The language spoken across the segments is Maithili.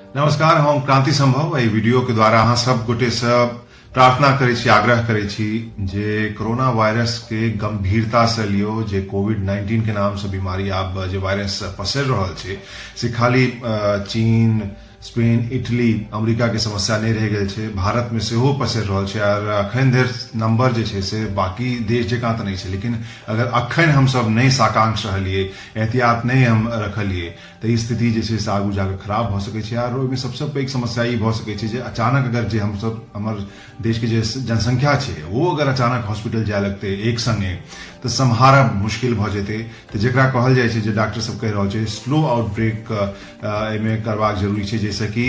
नमस्कार, हम क्रांति संभव एहि वीडियो के द्वारा अहाँ सब गोटे से प्रार्थना करै छी, आग्रह करै छी जे कोरोना वायरस के गंभीरता से लियो। जे कोविड-19 के नाम से बीमारी आब जे वायरस पसरि रहल छै से खाली चीन, स्पेन, इटली, अमेरिका के समस्या नहि रहि गेल छै, भारत में सेहो पसरि रहल छै। आर अखन धरि नंबर जे छै से बाकी देश जकाँ तऽ नहि छै, लेकिन अगर अखन हमसब नहि साकांक्ष रहलियै, एहतियात नहि हम रखलियै, तऽ ई स्थिति जे छै से आगू जाकऽ खराब भऽ सकै छै। आर ओहिमे सबसँ पैघ समस्या ई भऽ सकै छै जे अचानक अगर जे हमसब हमर देशके जे जनसंख्या छै ओ अगर अचानक हॉस्पिटल जाय लगतै एक संगे तऽ सम्हारब मुश्किल भऽ जेतै। तऽ जकरा कहल जाइ छै, जे डॉक्टर सब कहि रहल छै, स्लो आउटब्रेक एहिमे करबाक जरूरी छै, जाहिसँ कि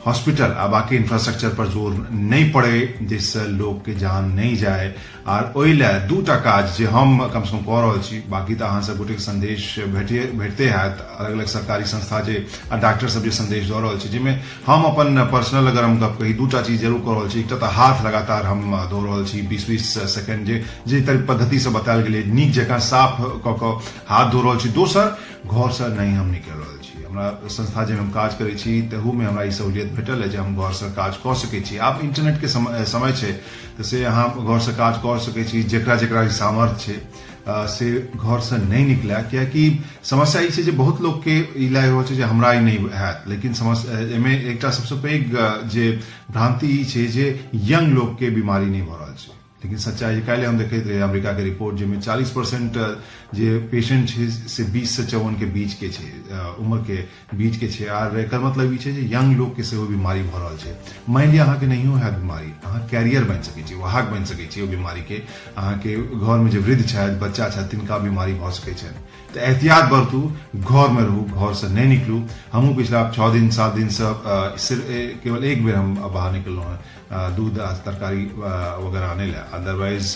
हॉस्पिटल आ बाकी इंफ्रास्ट्रक्चर पर जोर नहि पड़े, जाहिसँ लोकके जान नहि जाय। आर ओहि लए दूटा काज जे हम कमसँ कम कऽ रहल छी, बाकी तऽ अहाँ सब गोटेके संदेश भेटते हैत, अलग अलग सरकारी संस्था जे आ डॉक्टर सब जे संदेश दऽ रहल छै, जाहिमे हम अपन पर्सनल अगर हम गप कही, दूटा चीज जरूर कऽ रहल छी। एकटा तऽ हाथ लगातार हम धो रहल छी, 20-20 सेकेंड जे जे पद्धतिसँ बतायल गेलै, नीक जकाँ साफ कऽ कऽ हाथ धो रहल छी। दोसर, घरसँ नहि हम निकलि रहल छी। हमरा संस्था जाहिमे हम काज करै छी तहूमे हमरा ई सहूलियत भेटल है जे हम घरसँ काज कऽ सकै छी। आब इंटरनेटके समय छै, तऽ से अहाँ घरसँ काज कऽ सकै छी। जकरा जकरा ई सामर्थ्य छै से घरसँ नहि निकलै, कियाकि समस्या ई छै जे बहुत लोकके ई लागि रहल छै जे हमरा ई नहि हैत, लेकिन समस्या एहिमे एकटा सबसँ पैघ जे भ्रान्ति ई छै जे यंग लोकके बीमारी नहि भऽ रहल छै, लेकिन सच्चाई काल्हि हम देखैत रही अमेरिका के रिपोर्ट, जाहिमे 40% जे पेशेंट छै से 20 से 54 के बीच के छै, उम्र के बीच के छै। आर एकर मतलब ई छै जे यंग लोग के सेहो बीमारी भऽ रहल छै। मानि लिअ अहाँके नहियो हैत बीमारी, अहाँ कैरियर बनि सकै छी, वाहक बनि सकै छी ओ बीमारी के। अहाँके घरमे जे वृद्ध छथि, बच्चा छथि, तिनका बीमारी भऽ सकै छनि। तऽ एहतियात बरतू, घरमे रहू, घरसँ नहि निकलू। हमहूँ पिछला 6 दिन 7 दिनसँ सिर्फ केवल एक बेर हम बाहर निकललहुँ हँ, दूध आ तरकारी वगैरह आनै लए। अदरवाइज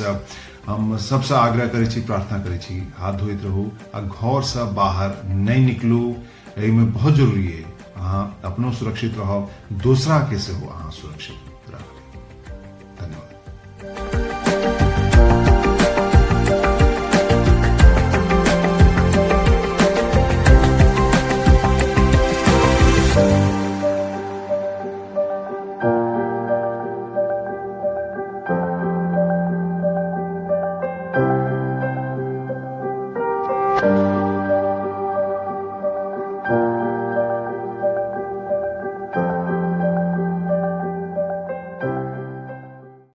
हम सबसँ आग्रह करै छी, प्रार्थना करै छी, हाथ धोइत रहू आ घरसँ बाहर नहि निकलू। एहिमे बहुत जरूरी अइ अहाँ अपनो सुरक्षित रहब, दोसराके सेहो अहाँ सुरक्षित।